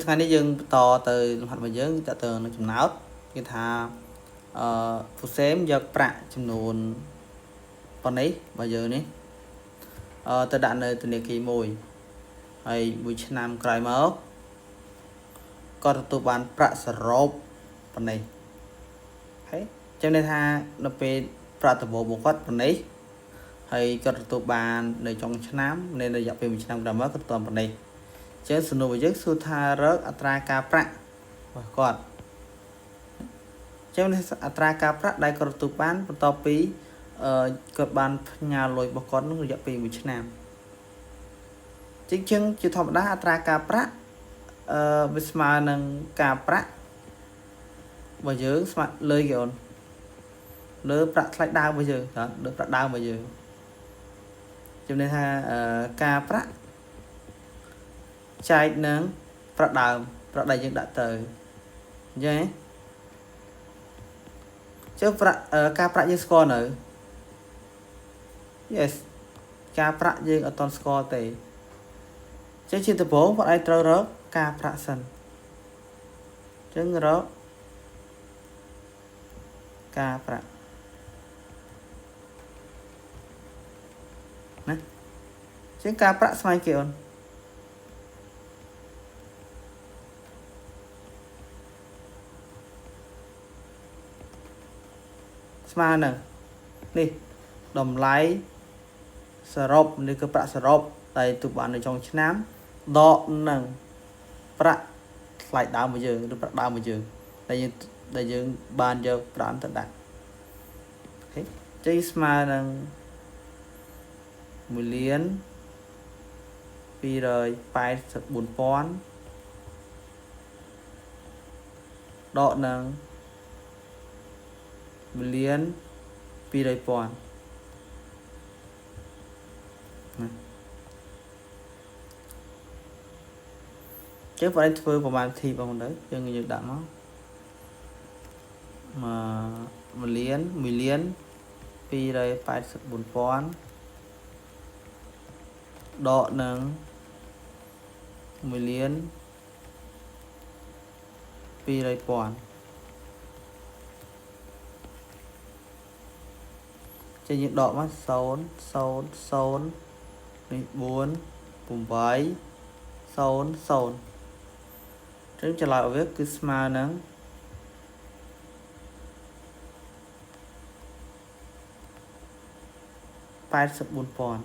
ថ្ងៃនេះយើងបន្តទៅលំហាត់របស់យើងតទៅនឹងចំណោទគេថាអឺពូសេមយកប្រាក់ចំនួនប៉ុណ្នេះរបស់យើងនេះទៅដាក់នៅធនាគារមួយហើយមួយឆ្នាំក្រោយមកក៏ទទួលបានប្រាក់សរុបប៉ុណ្នេះហើយចាំន័យថានៅពេលប្រាក់ដំបូងរបស់គាត់ប៉ុណ្នេះហើយគាត់ទទួលបាននៅចុងឆ្នាំនៅរយៈពេល1ឆ្នាំក្រោយមកគាត់ទទួលប៉ុណ្នេះចឹងសំណួររបស់យើងសួរថារកអត្រាការប្រាក់របស់គាត់ចឹងនេះអត្រាការប្រាក់ដែលគាត់ទទួលបានបន្ទាប់ពីគាត់បានផ្ញើលុយរបស់គាត់នោះរយៈពេល1ឆ្នាំជាងជាធម្មតាអត្រាការប្រាក់វាស្មើនឹងការប្រាក់របស់យើងស្មើលើគេអូនលើប្រាក់ថ្លៃដើមរបស់យើងតើលើប្រាក់ដើមរបស់យើងចំណេះថាការប្រាក់ចែកនឹងប្រាក់ដើមប្រាក់ដែលយើងដាក់ទៅអញ្ចឹងចុះប្រាក់ការប្រាក់យើងស្គាល់នៅ Yes ការប្រាក់យើងអត់ទាន់ស្គាល់ទេចឹងជាដំបូងបងឯងត្រូវរកការប្រាក់សិនចឹងរកការប្រាក់ណាចឹងការប្រាក់ស្មើគេអូនស្មើនឹងនេះតម្លៃសរុបនេះគឺប្រាក់សរុបដែលទូបាននៅចុងឆ្នាំដកនឹងប្រាក់ថ្លៃដើមរបស់យើងឬប្រាក់ដើមរបស់យើងដែលយើងបានយកប្រាក់ទៅដាក់អូខេចេញស្មើនឹង1លាន284,000ដកនឹង1លាន200,000ណាចឹងបងឯងធ្វើប្រហែលធីបងទៅយើងដាក់មក1លាន284,000ដកនឹង1លាន200,000ចឹងយើងដកមក0 0 0នេះ4 8 0 0ចឹងចម្លើយរបស់វាគឺស្មើនឹង84,000ណ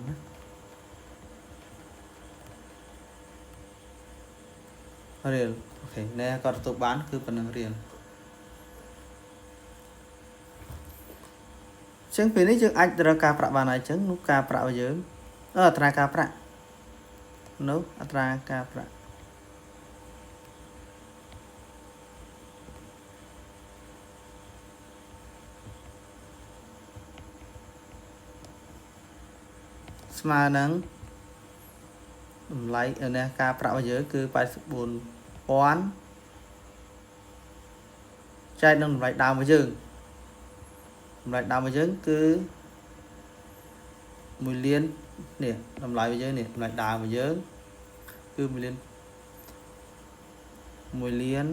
ារៀលអូខេនេះគាត់ទទួលបានគឺប៉ុណ្ណឹងរៀលចឹងពេលនេះយើងអាចរកការប្រាក់បានហើយចឹងនោះការប្រាក់របស់យើងអត្រាការប្រាក់នោះអត្រាការប្រាក់ស្មើនឹងតម្លៃនេះការប្រាក់របស់យើងគឺ84,000ចែកនឹងតម្លៃដើមរបស់យើងតម្លៃដើមរបស់យើងគឺ1លាននេះតម្លៃរបស់យើងនេះតម្លៃដើមរបស់យើងគឺ1លាន1លាន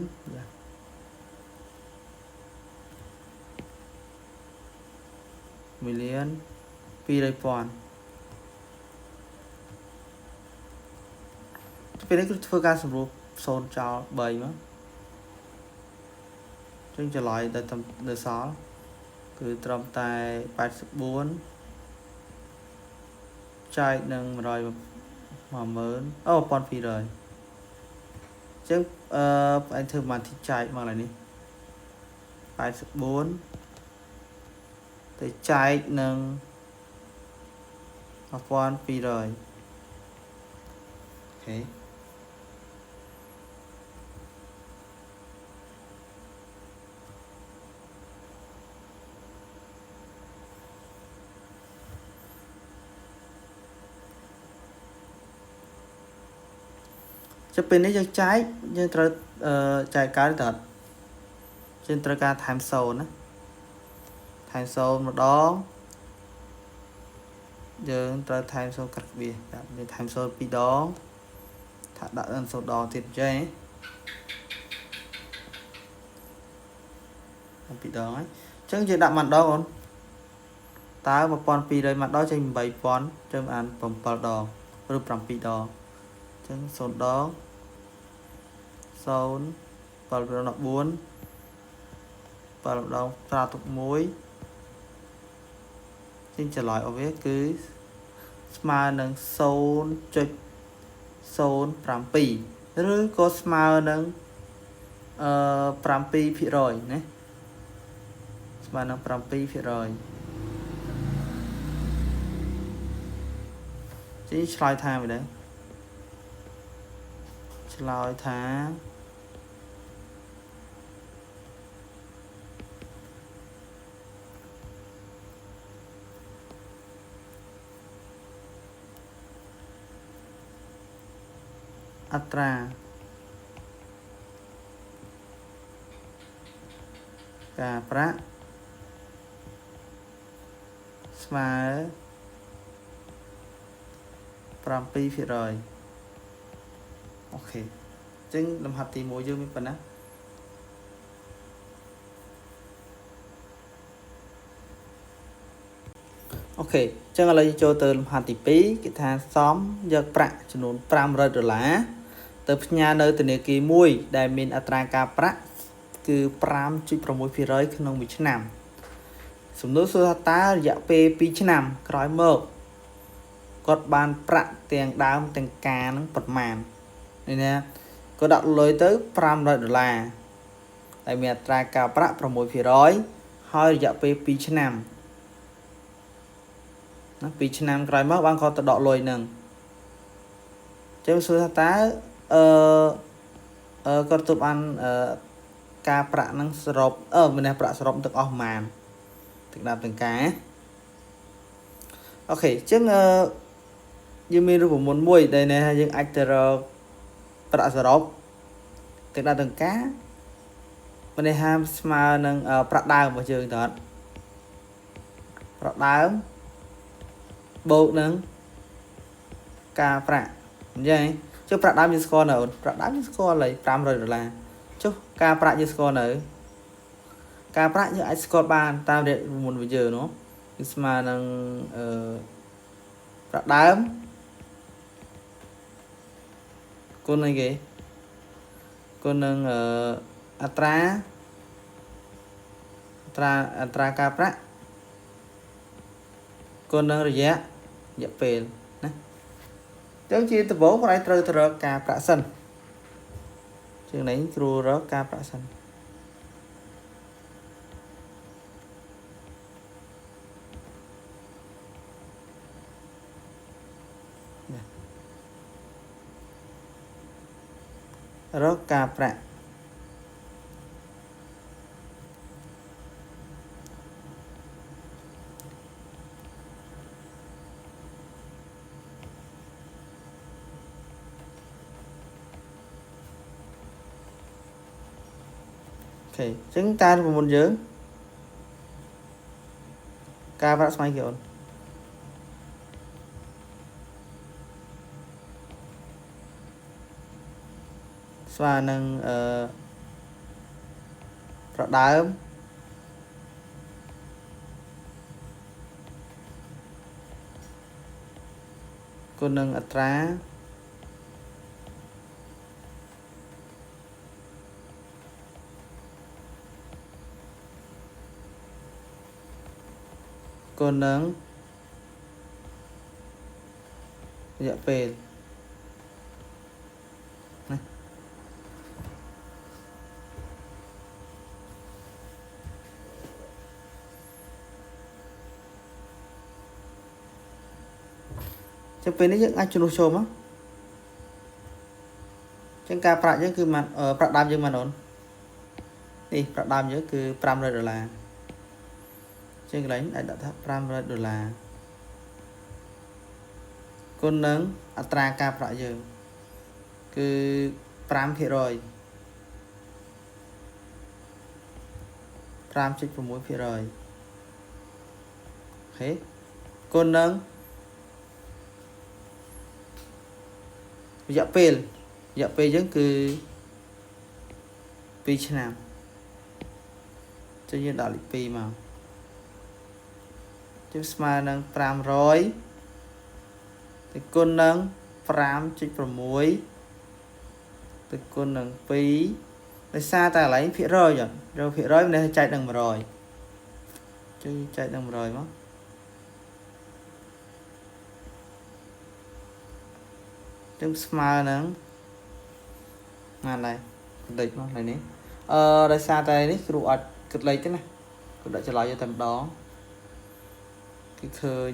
1លាន200,000ពេលនេះគឺធ្វើការសម្រួល0ចោល3មកចឹងចម្លើយដែលនៅសល់គឺត្រឹមតែ84ចែកនឹង110,000អូ1200ចឹងឯងធ្វើបានទីចែកមកឡើយនេះ84ទៅចែកនឹង1200អូខេចុះពេលនេះយើងចែកយើងត្រូវចែកកើតទៅអត់យើងត្រូវការថែម0ណាថែម0ម្ដងយើងត្រូវថែម0កាត់ក្បៀសយើងថែម0 2ដងថាដាក់0ដងទៀតចេះ ពីរដងហើយអញ្ចឹងយើងដាក់មួយដងអូនតើ1200មួយដងចេញ8000ចឹងអាន7ដងឬ7ដងអញ្ចឹង0ដង0 7 14 7ដងត្រាទុក1ជាងចម្លើយរបស់វាគឺស្មើនឹង 0.07 ឬក៏ស្មើនឹង7%ណាស្មើនឹង7%ជាងឆ្លើយថាមិនដែរឆ្លើយថាអត្រាការប្រាក់ស្មើ7%អូខេអញ្ចឹងលំហាត់ទី1យើងមានប៉ុណ្ណាអូខេអញ្ចឹងឥឡូវចូលទៅលំហាត់ទី2គេថាសំយកប្រាក់ចំនួន500ដុល្លារទៅផ្ញើនៅធនាគារមួយដែលមានអត្រាការប្រាក់គឺ 5.6% ក្នុងមួយឆ្នាំសំណួរសួរថាតើរយៈពេល2ឆ្នាំក្រោយមកគាត់បានប្រាក់ទាំងដើមទាំងការនឹងប្រមាណនេះណាគាត់ដាក់លុយទៅ500ដុល្លារដែលមានអត្រាការប្រាក់ 6% ហើយរយៈពេល2ឆ្នាំណា2ឆ្នាំក្រោយមកបានគាត់ទៅដកលុយនឹងចឹងសួរថាតើគាត់ទទួលបានការប្រាក់នឹងសរុបមានប្រាក់សរុបទាំងអស់ប៉ុន្មានទាំងដើមទាំងការអូខេអញ្ចឹងយើងមានរូបមន្តមួយដែលនេះយើងអាចទៅរកប្រាក់សរុបទាំងដើមទាំងការមានន័យថាស្មើនឹងប្រាក់ដើមរបស់យើងតើអត់ប្រាក់ដើមបូកនឹងការប្រាក់អញ្ចឹងចុះប្រាក់ដើមយើងស្គាល់នៅអូនប្រាក់ដើមយើងស្គាល់ហើយ500ដុល្លារចុះការប្រាក់យើងស្គាល់នៅការប្រាក់យើងអាចស្គាល់បានតាមរយៈមុនរបស់យើងនោះគឺស្មើនឹងប្រាក់ដើមគុណនឹងគេគុណនឹងអត្រាការប្រាក់គុណនឹងរយៈពេលណាចឹងជាដំបូងគាត់ឲ្យត្រូវទៅរកការប្រាក់សិនជាងនេះគ្រូរកការប្រាក់សិនរកការប្រាក់អូខេអញ្ចឹងតាមរូបមន្តយើងការប្រាក់ស្មើគេអូនស្មើនឹងប្រាក់ដើមគុណនឹងអត្រាគុណនឹងរយៈពេលណាចឹងពេលនេះយើងអាចជំនួសចូលមកចឹងការប្រាក់យើងគឺប្រាក់ដើមយើងមិនអូននេះប្រាក់ដើមយើងគឺ500ដុល្លារជាងកន្លែងអាចដាក់ថា500ដុល្លារគុណនឹងអត្រាការប្រាក់យើងគឺ5% 5.6% អូខេគុណនឹងរយៈពេលយើងគឺ 2ឆ្នាំចុះយើងដាក់លេខ2មកជិះស្មើនឹង500ទៅគុណនឹង5.6ទៅគុណនឹង2ដោយសារតែកន្លែងភាគរយអត់យកភាគរយនេះចែកនឹង100ជួយចែកនឹង100មកចឹងស្មើនឹងបានដែរបន្តិចមកឡើយនេះដោយសារតែនេះគ្រូអត់គិតលេខទេណាគ្រូដាក់ចម្លើយយកតែម្ដងគឺឃើញ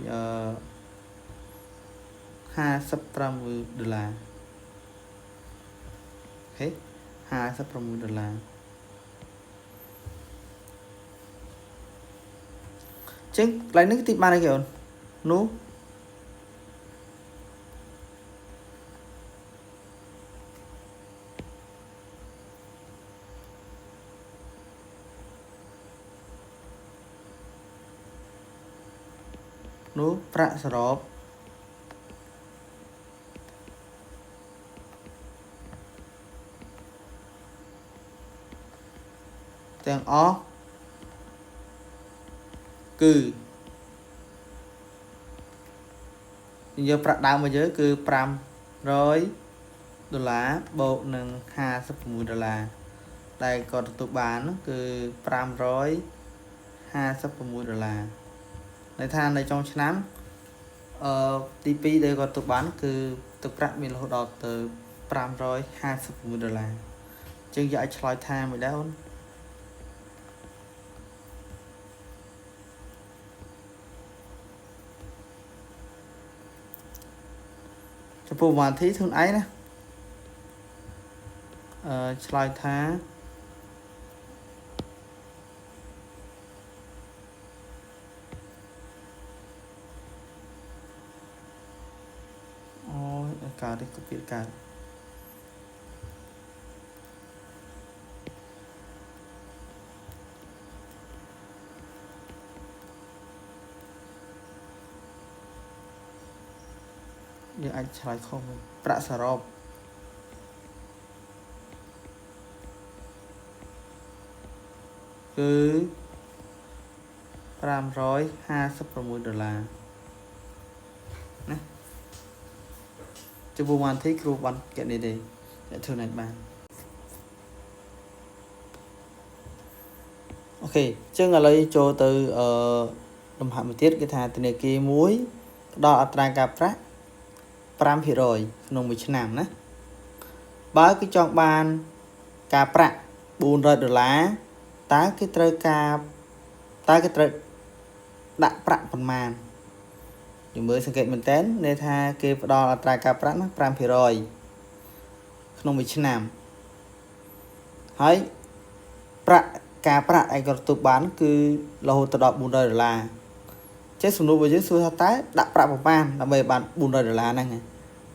56ដុល្លារអូខេ56ដុល្លារចឹងកន្លែងនេះទីបានអីគេអូននោះនោះប្រាក់សរុបទាំងអស់គឺយកប្រាក់ដើមមកយើងគឺ500ដុល្លារបូកនឹង56ដុល្លារដែលគាត់ទទួលបានគឺ556ដុល្លារន័យថានៅចុងឆ្នាំទី2ដែលគាត់ទទួលបានគឺទឹកប្រាក់មានរហូតដល់ទៅ556ដុល្លារជាងយកឲ្យឆ្លើយថាមួយដែរអូនចំពោះវ៉ាធីខ្លួនឯងណាឆ្លើយថាអូយកើតនេះក៏ពីកើតយើងអាចឆ្លើយខុសមួយប្រាក់សរុបគឺ556ដុល្លារណាចំពោះវ៉ាន់ធីគ្រូបានគណនីទេអ្នកធ្វើណាបានអូខេអញ្ចឹងឥឡូវចូលទៅលំហាត់មួយទៀតគេថាធនាគារមួយផ្ដល់អត្រាការប្រាក់5%ក្នុងមួយឆ្នាំណាបើគេចង់បានការប្រាក់400ដុល្លារតើគេត្រូវការតើគេត្រូវដាក់ប្រាក់ប៉ុន្មានយើងមើលសង្កេតមែនតើន័យថាគេផ្ដល់អត្រាការប្រាក់ណា5%ក្នុងមួយឆ្នាំហើយប្រាក់ការប្រាក់ឯគាត់ទទួលបានគឺរហូតដល់400ដុល្លារចេះសំណួររបស់យើងសួរថាតើដាក់ប្រាក់ប្រមាណដើម្បីបាន400ដុល្លារហ្នឹង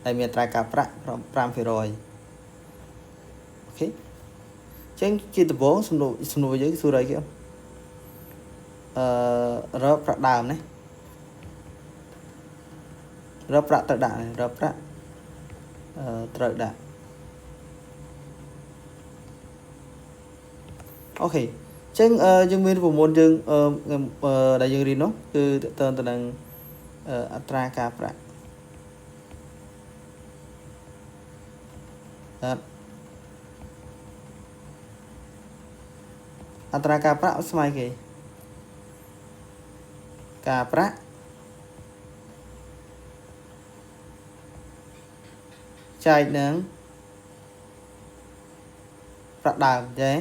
ដែលមានអត្រាការប្រាក់5%អូខេចឹងជាដំបូងសំណួរយើងសួរអីគេរកប្រាក់ដើមណារកប្រាក់ត្រូវដាក់រកប្រាក់ត្រូវដាក់អូខេចឹងយើងមានរូបមន្តយើងដែលយើងរៀននោះគឺតើទៅនឹងអត្រាការប្រាក់អត្រាការប្រាក់ស្មើគេការប្រាក់ចែកនឹងប្រាក់ដើមទេ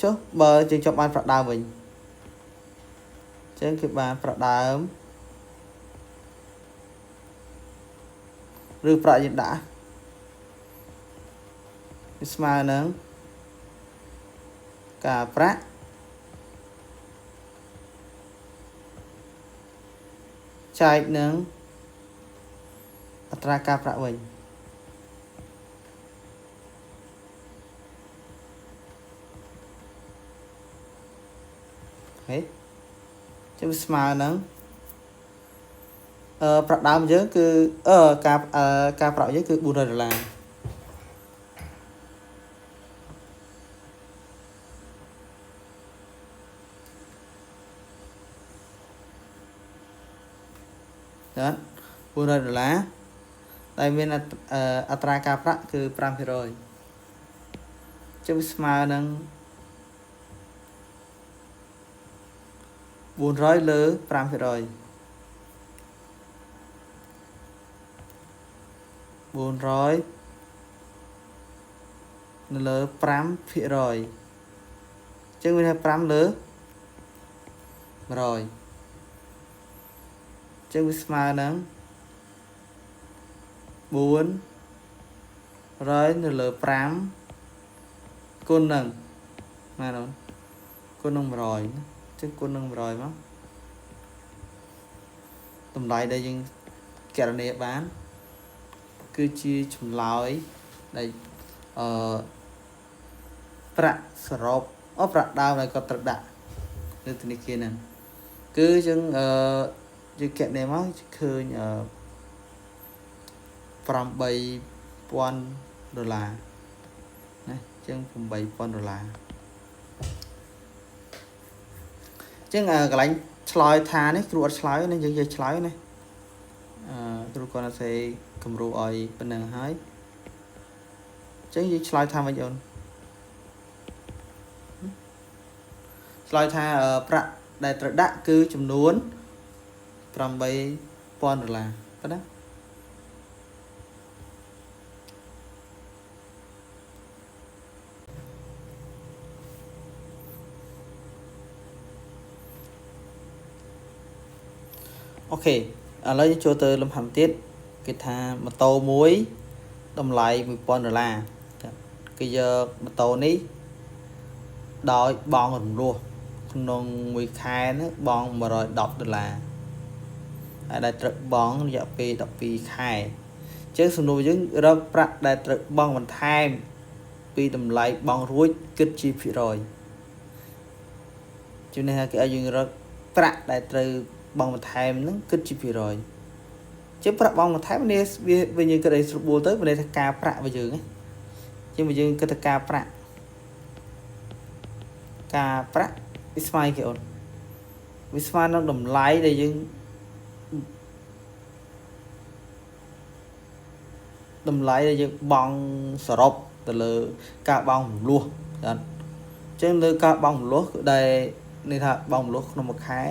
ចុះបើយើងចង់បានប្រាក់ដើមវិញចឹងគឺបានប្រាក់ដើមឬប្រាក់យើងដាក់វាស្មើនឹងការប្រាក់ចែកនឹងអត្រាការប្រាក់វិញហេចឹងវាស្មើនឹង ប្រាក់ដើមយើងគឺការការប្រាក់យើងគឺ400ដុល្លារចា400ដុល្លារដែលមានអត្រាការប្រាក់គឺ5%ចឹងស្មើនឹង400លើ5% 400នៅលើ5%ចឹងមានថា5លើ100ចឹងវាស្មើនឹង400នៅលើ5គុណនឹងម៉ែនអូនគុណនឹង100ចឹងគុណនឹង100មកតម្លៃដែលយើងគណនាបានគឺជាចម្លើយដែលប្រាក់សរុបប្រាក់ដើមដែលគាត់ត្រូវដាក់នៅធនាគារហ្នឹងគឺយើងយើងគណនាមកឃើញ8000ដុល្លារណាចឹង8000ដុល្លារចឹងកន្លែងឆ្លើយថានេះគ្រូអត់ឆ្លើយណាយើងយកឆ្លើយណាគ្រូគាត់សេគំរូឲ្យប៉ុណ្ណឹងហើយចឹងយើងឆ្លើយថាម៉េចអូនឆ្លើយថាប្រាក់ដែលត្រូវដាក់គឺចំនួន8000ដុល្លារប៉ុណ្ណាអូខេឥឡូវយើងចូលទៅលំហាត់ទៀតគេថាម៉ូតូមួយតម្លៃ1000ដុល្លារគេយកម៉ូតូនេះដោយបង់រំលោះក្នុងមួយខែហ្នឹងបង់110ដុល្លារហើយដែលត្រូវបង់រយៈពេល12ខែអញ្ចឹងសំណួរយើងរកប្រាក់ដែលត្រូវបង់បន្ថែមពីតម្លៃបង់រួចគិតជាភាគរយជំនឿថាគេឲ្យយើងរកប្រាក់ដែលត្រូវបង់បន្ថែមហ្នឹងគិតជាភាគរយជាប្រាក់បង់បន្ថែមនេះវាយើងគិតឲ្យស្រួលទៅមានន័យថាការប្រាក់របស់យើងណាជាងយើងគិតថាការប្រាក់វាស្មើគេអូនវាស្មើនឹងតម្លៃដែលយើងបង់សរុបទៅលើការបង់រំលោះចាអញ្ចឹងលើការបង់រំលោះគឺដែលន័យថាបង់រំលោះក្នុងមួយខែ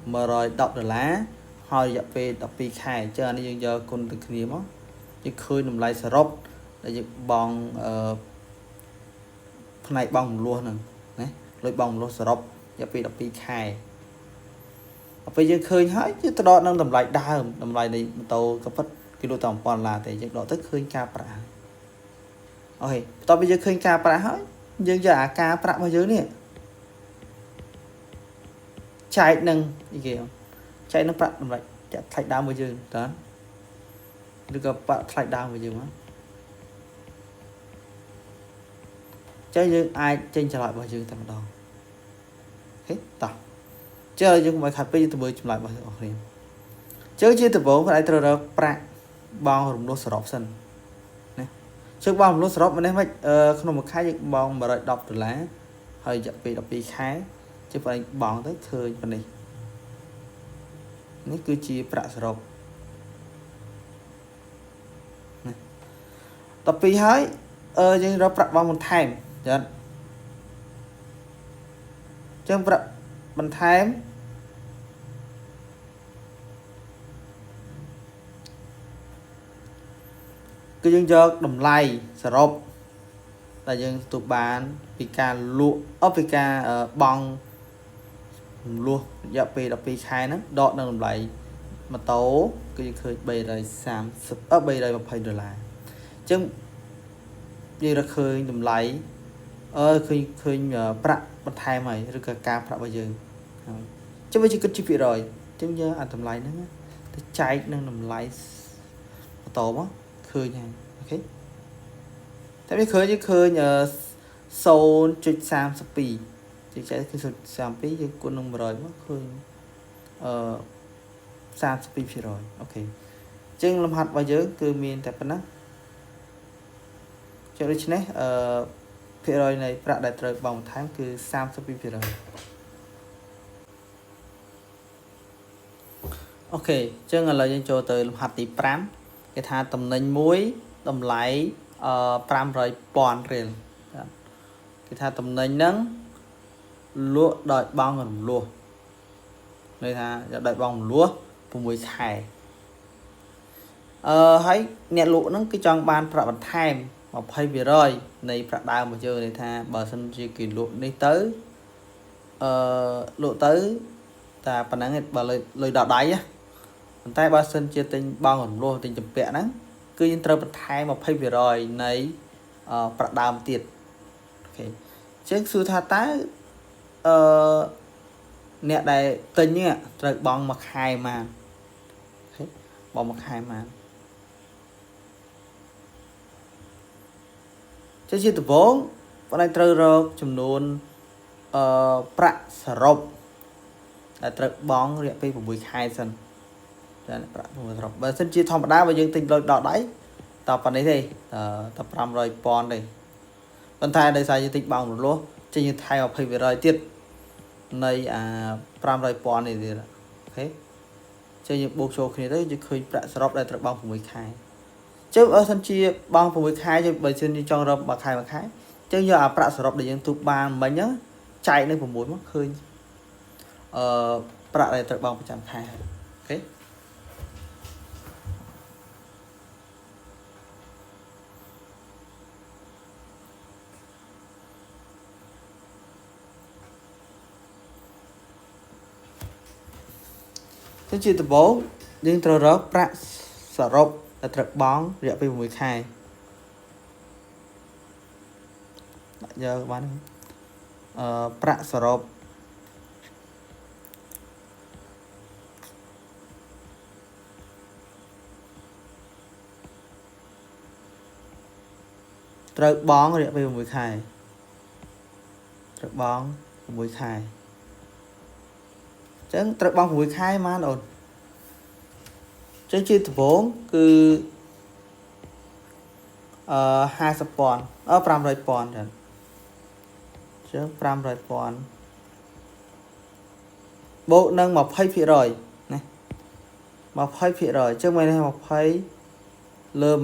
110ដុល្លារហើយរយៈពេល12ខែអញ្ចឹងអានេះយើងយកគុណទៅគ្នាមកយើងឃើញតម្លៃសរុបដែលយើងបង់ផ្នែកបង់រំលោះហ្នឹងណាលុយបង់រំលោះសរុបរយៈពេល12ខែដល់ពេលយើងឃើញហើយយើងទៅដកនឹងតម្លៃដើមតម្លៃនៃម៉ូតូក៏ពិតគេលក់តែ1000ដុល្លារទេយើងដកទៅឃើញការប្រាក់ហើយអូខេបន្ទាប់ពីយើងឃើញការប្រាក់ហើយយើងយកអាការប្រាក់របស់យើងនេះចែកនឹងអីគេចែកនឹងប្រាក់តម្លៃចាក់ថ្លៃដើមរបស់យើងតើឬក៏ប្រាក់ថ្លៃដើមរបស់យើងមកចឹងយើងអាចចេញចម្លើយរបស់យើងតែម្ដងអូខេតោះចឹងយើងកុំឲ្យខាត់ពេកយើងទៅមើលចម្លើយរបស់អ្នកគ្នាចឹងជាដំបូងគាត់ឲ្យត្រូវរកប្រាក់បង់រំលោះសរុបសិនណាចឹងបង់រំលោះសរុបម្នេះមិនក្នុងមួយខែយើងបង់110ដុល្លារហើយរយៈពេល12ខែជាបងឯងបង់ទៅឃើញប៉ុណ្នេះនេះគឺជាប្រាក់សរុបណា12ហើយយើងរកប្រាក់បង់បន្ថែមចាចឹងប្រាក់បន្ថែមគឺយើងយកតម្លៃសរុបដែលយើងទទួលបានពីការលក់ពីការបង់រំលោះរយៈពេល12ខែហ្នឹងដកនឹងតម្លៃម៉ូតូគឺយើងឃើញ330 320ដុល្លារអញ្ចឹងយើងរកឃើញតម្លៃឃើញប្រាក់បន្ថែមហើយឬក៏ការប្រាក់របស់យើងហើយចឹងវាជាគិតជាភាគរយចឹងយើងអាតម្លៃហ្នឹងទៅចែកនឹងតម្លៃម៉ូតូមកឃើញហើយអូខេតែវាឃើញយើងឃើញ0.32 យើងចែកគឺ0.32យើងគុណនឹង100មកឃើញ 32%អូខេអញ្ចឹងលំហាត់របស់យើងគឺមានតែប៉ុណ្ណាចឹងដូច្នេះអឺភាគរយនៃប្រាក់ដែលត្រូវបង់បន្ថែមគឺ32%អូខេអញ្ចឹងឥឡូវយើងចូលទៅលំហាត់ទី5គេថាតំណែងមួយតម្លៃ500,000រៀលគេថាតំណែងហ្នឹងលក់ដោយបង់រំលោះន័យថាដោយបង់រំលោះ6ខែហើយអ្នកលក់ហ្នឹងគឺចង់បានប្រាក់បន្ថែម20%នៃប្រាក់ដើមរបស់យើងន័យថាបើសិនជាគេលក់នេះទៅលក់ទៅតែប៉ុណ្ណឹងបើលុយដល់ដៃណាប៉ុន្តែបើសិនជាទិញបង់រំលោះទិញចម្ពាក់ហ្នឹងគឺយើងត្រូវបន្ថែម20%នៃប្រាក់ដើមទៀតអូខេអញ្ចឹងសួរថាតើអឺអ្នកដែលទិញនេះត្រូវបង់មួយខែម៉ានអូខេបង់មួយខែម៉ានចឹងជាដំបូងបងឯងត្រូវរកចំនួនប្រាក់សរុបដែលត្រូវបង់រយៈពេល6ខែសិនចាប្រាក់សរុបបើសិនជាធម្មតាបើយើងទិញលុយដល់ដៃតប៉ុណ្នេះទេត500,000ទេប៉ុន្តែដោយសារយើងទិញបង់រំលោះចេញយើងថែម20%ទៀតនៃអា500,000នេះទៀតអូខេចេញយើងបូកចូលគ្នាទៅយើងឃើញប្រាក់សរុបដែលត្រូវបង់6ខែចឹងបើសិនជាបង់6ខែបើសិនជាចង់រកមួយខែមួយខែចឹងយកអាប្រាក់សរុបដែលយើងទូបានមិញហ្នឹងចែកនៅ6មកឃើញប្រាក់ដែលត្រូវបង់ប្រចាំខែហើយអូខេចឹងជាដំបូងយើងត្រូវរកប្រាក់សរុបដែលត្រូវបង់រយៈពេល6ខែដាក់យកបានប្រាក់សរុបត្រូវបង់រយៈពេល6ខែត្រូវបង់6ខែអញ្ចឹងត្រូវបង់6ខែបានអូនចឹងជាដំបូងគឺ50,000 500,000ចឹងចឹង500,000បូកនឹង20%ណា20%ចឹងមានន័យថា20លើ100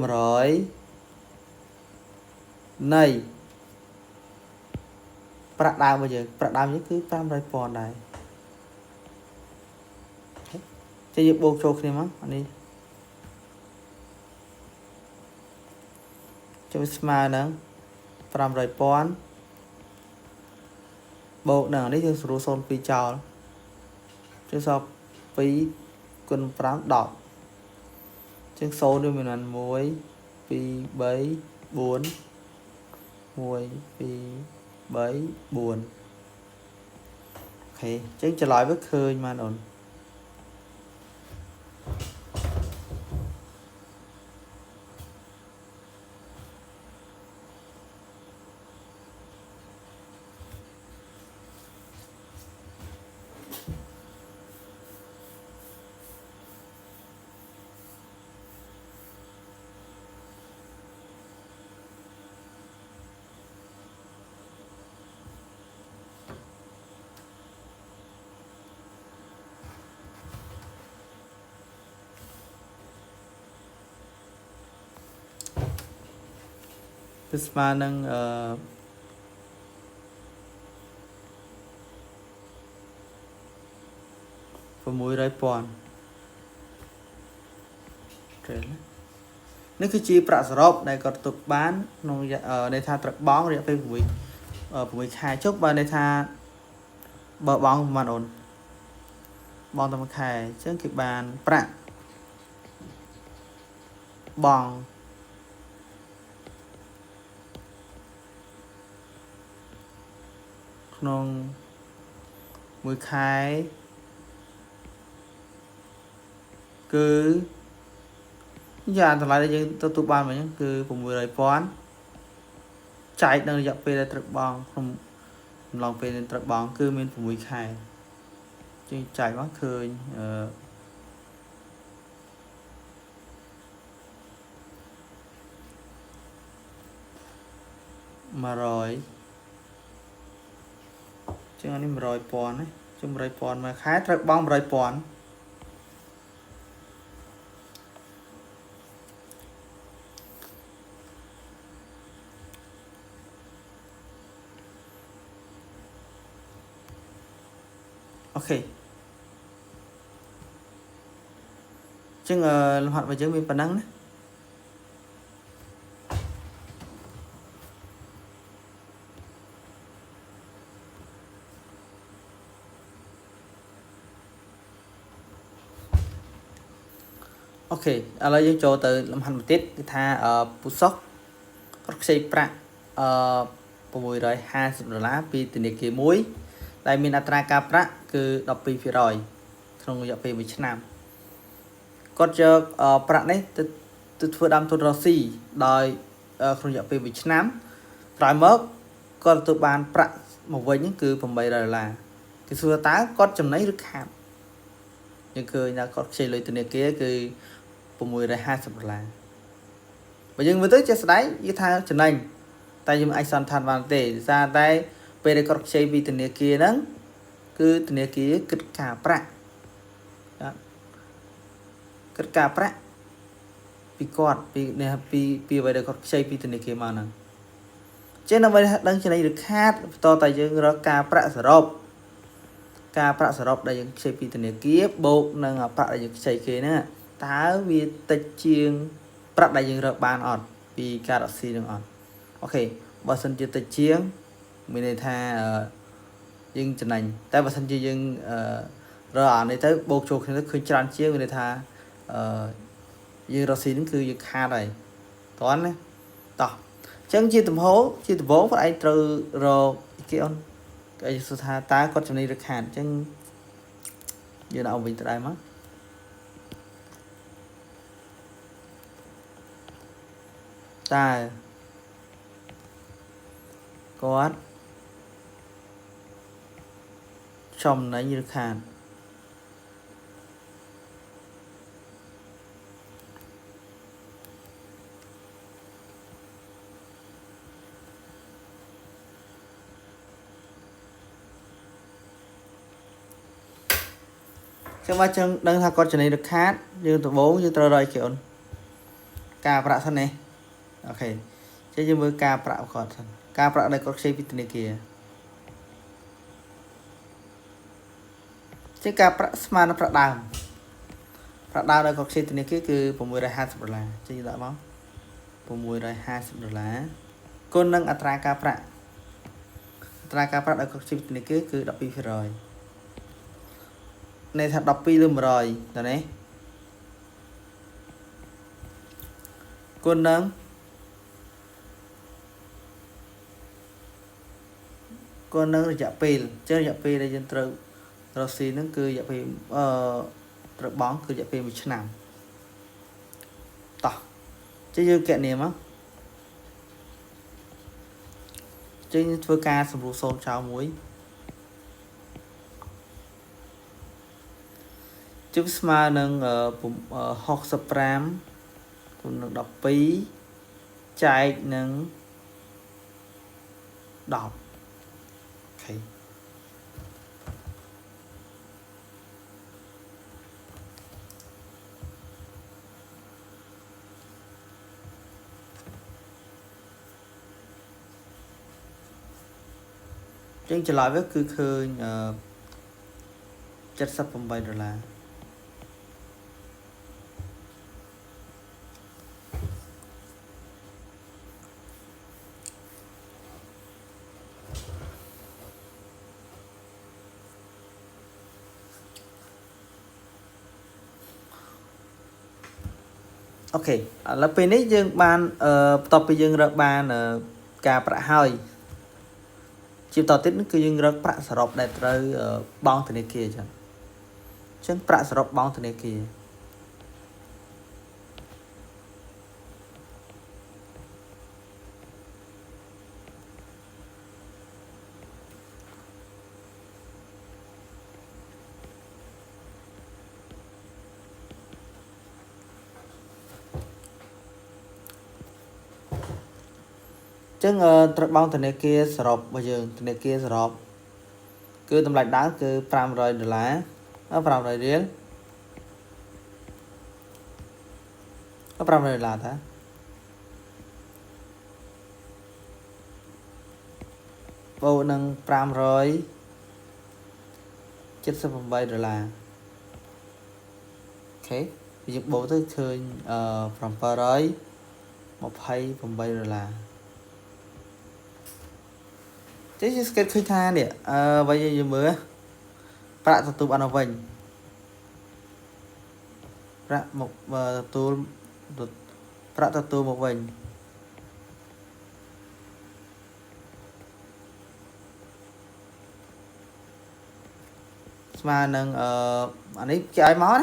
នៃប្រាក់ដើមរបស់យើងប្រាក់ដើមយើងគឺ500,000ដែរចឹងយើងបូកចូលគ្នាមកអានេះចូលស្មើនឹង500,000បូកនឹងនេះយើងស្រួល02ចោលចឹងសល់2គុណ5 10ចឹង0នេះមាន1 2 3 4 1 2 3 4អូខេចឹងចម្លើយវាឃើញបានអូនគឺស្មើនឹង600,000រៀលនេះគឺជាប្រាក់សរុបដែលគាត់ទទួលបានក្នុងន័យថាត្រូវបង់រយៈពេល6ខែចុះបើន័យថាបើបង់ប្រហែលអូនបង់តែមួយខែអញ្ចឹងគេបានប្រាក់បង់ក្នុងមួយខែគឺយ៉ាងតម្លៃដែលយើងទទួលបានមិញគឺ600,000ចែកនឹងរយៈពេលដែលត្រូវបង់ក្នុងអំឡុងពេលដែលត្រូវបង់គឺមាន6ខែជាងចែកមកឃើញ 100ជាងនេះ100,000ណាជុំ100,000មួយខែត្រូវបង់100,000អូខេចឹងលំហាត់របស់យើងមានប៉ុណ្ណឹងណាអូខេឥឡូវយើងចូលទៅលំហាត់មួយទៀតគឺថាពូសុកគាត់ខ្ចីប្រាក់650ដុល្លារពីធនាគារមួយដែលមានអត្រាការប្រាក់គឺ12%ក្នុងរយៈពេល1ឆ្នាំគាត់យកប្រាក់នេះទៅធ្វើដើមទុនរកស៊ីដោយក្នុងរយៈពេល1ឆ្នាំក្រោយមកគាត់ទទួលបានប្រាក់មកវិញគឺ800ដុល្លារគេសួរតើគាត់ចំណេញឬខាតយើងឃើញថាគាត់ខ្ចីលុយធនាគារគឺ650ដុល្លារបើយើងមើលទៅជាស្ដែងយល់ថាចំណេញតែយើងអាចសន្និដ្ឋានបានទេដោយសារតែពេលដែលគាត់ខ្ចីពីធនាគារហ្នឹងគឺធនាគារគិតការប្រាក់គិតការប្រាក់ពីគាត់ពីនេះពីអ្វីដែលគាត់ខ្ចីពីធនាគារមកហ្នឹងចឹងដើម្បីដឹងចំណេញឬខាតបន្តតែយើងរកការប្រាក់សរុបការប្រាក់សរុបដែលយើងខ្ចីពីធនាគារបូកនឹងប្រាក់ដែលយើងខ្ចីគេហ្នឹងតើវាតិចជាងប្រាក់ដែលយើងរកបានអត់ពីការរកស៊ីនឹងអត់អូខេបើសិនជាតិចជាងមានន័យថាយើងចំណេញតែបើសិនជាយើងរកអានេះទៅបូកចូលគ្នាទៅឃើញច្រើនជាងមានន័យថាយើងរកស៊ីហ្នឹងគឺយើងខាតហើយតោះណាតោះអញ្ចឹងជាទំហំជាដំបូងគាត់ឯងត្រូវរកគេអូនគេសួរថាតើគាត់ចំណេញឬខាតអញ្ចឹងយើងដាក់វិញទៅដែរមកតើគាត់ចំណេញឬខាតចឹងមកចឹងដឹងថាគាត់ចំណេញឬខាតយើងដំបូងយើងត្រូវរកគេអូនការប្រាក់សិននេះអូខេចឹងយើងមើលការប្រាក់គាត់សិនការប្រាក់ដែលគាត់ខ្ចីពីធនាគារជាការប្រាក់ស្មើនឹងប្រាក់ដើមដែលគាត់ខ្ចីធនាគារគឺ650ដុល្លារចឹងយើងដាក់មក650ដុល្លារគុណនឹងអត្រាការប្រាក់អត្រាការប្រាក់ដែលគាត់ខ្ចីពីធនាគារគឺ12%ន័យថា12លើ100តើនេះគុណនឹងរយៈពេលចឹងរយៈពេលដែលយើងត្រូវរកស៊ីហ្នឹងគឺរយៈពេលត្រូវបង់គឺរយៈពេល1ឆ្នាំតោះចឹងយើងគណនាមកចឹងធ្វើការសម្រួលសូន្យចោលមួយជិះស្មើនឹង65គុណនឹង12ចែកនឹង10អូខេចឹងចម្លើយវាគឺឃើញ78ដុល្លារអូខេឥឡូវពេលនេះយើងបានបន្ទាប់ពីយើងរកបានការប្រាក់ហើយជាបន្តទៀតគឺយើងរកប្រាក់សរុបដែលត្រូវបង់ធនាគារអញ្ចឹងប្រាក់សរុបបង់ធនាគារ ចឹងត្រូវបង់ធនាគារសរុបរបស់យើងធនាគារសរុបគឺតម្លៃដើមគឺ500ដុល្លារ500រៀល500ដុល្លារតាបូកនឹង578ដុល្លារអូខេយើងបូកទៅឃើញអឺ728ដុល្លារចេះស្កេតឃើញថានេះអឺបើយើងមើលប្រាក់ទទួលបានមកវិញប្រាក់មកទទួលប្រាក់ទទួលមកវិញស្មើនឹងអឺអានេះគេឲ្យមកណា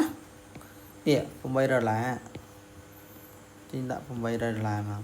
នេះ8ដុល្លារចេញដាក់800ដុល្លារមក